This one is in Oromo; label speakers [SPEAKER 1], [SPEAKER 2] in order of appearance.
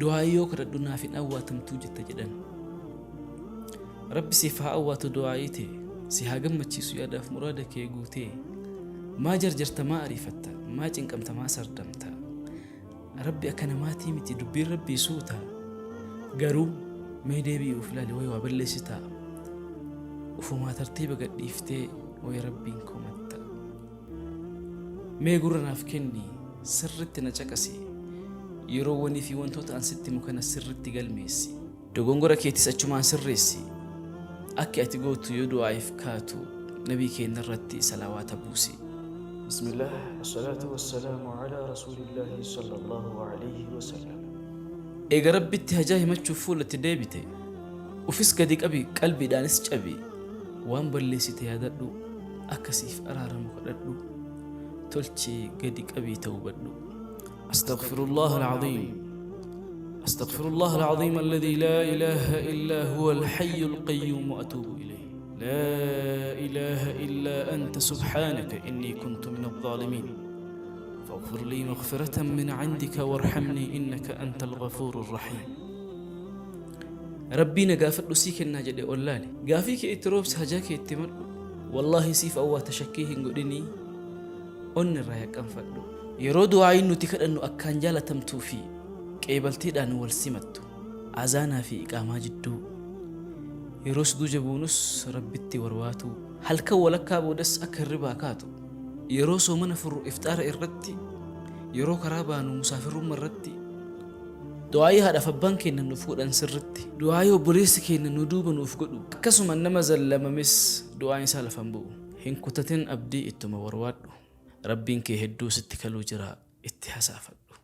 [SPEAKER 1] Du'aa'ii yoo kadhadhu naaf hin awwaatamtuu jetta jedhan. Rabbi siif haa awwaatu du'aa'ii tee, si haa gammachiisu yaadaaf muraada kee guutee. Maa jarjarta maa ariifatta, maa cinqamta maa sardamta. Rabbi akka namaatii miti dubbiin Rabbii suuta. Garuu mee deebi'ii uf ilaali way waa balleessitaa. Ufumaa tartiiba gad dhiiftee way Rabbiin komatta. Mee gurra naaf kenni, sirritti na caqasi. Yeroowwanii fi wantoota an sitti himu kana sirritti galmeessi. Dogongora keetis achumaan sirreessi. Akki ati gootu yoo du'aa'iif kaatu Nabii keenna irratti salawaata buusi.
[SPEAKER 2] Bismillaah Wassalaatu wassalaamu alaa rasuulillaahi sallallaahu aleyhi wasallam.
[SPEAKER 1] Eega Rabbitti hajaa himachuuf fuula itti deebite, ufis gadi qabi qalbiidhaanis cabi, waan balleessite yaadadhu, akka siif araaramu kadhadhu, tolchii gadi qabii tawbadhu. أستغفر الله العظيم أستغفر الله العظيم الذي لا إله إلا هو الحي القيوم وأتوب إليه لا إله إلا أنت سبحانك إني كنت من الظالمين فاغفر لي مغفرة من عندك وارحمني إنك أنت الغفور الرحيم Rabbii na gaafadhu sii kennaa jedhe ollaali. Gaafii kee itti roobsi hajaa kee itti himadhu. Wallaahi siif awwaata shakkii hin godhinii onni irraa yaqqanfadhu. Yeroo du'aa'iin nuti kadhannu akkaan jaalatamtuu fi qeebaltiidhaan wal simattu azaanaa fi iqaamaa jidduu. Yeroo suduuja buunus Rabbitti warwaatuu. Halkan walakkaa boodas akka hirribaa kaatu. Yeroo soomana furru ifxaara irratti, yeroo karaa baanu musaafirrumma irratti. Du'aa'ii haadhaaf abbaan keenna nuuf godhan sirritti. Du'aa'ii obboleessi keenna nu duuba nuuf godhu. Akkasuma nama zallamames du'aan isaa lafa hin bu'u. Hin kutatin abdii ittuma warwaadhu. Rabbiin kee hedduu sitti kaluu jira itti hasaafadhu.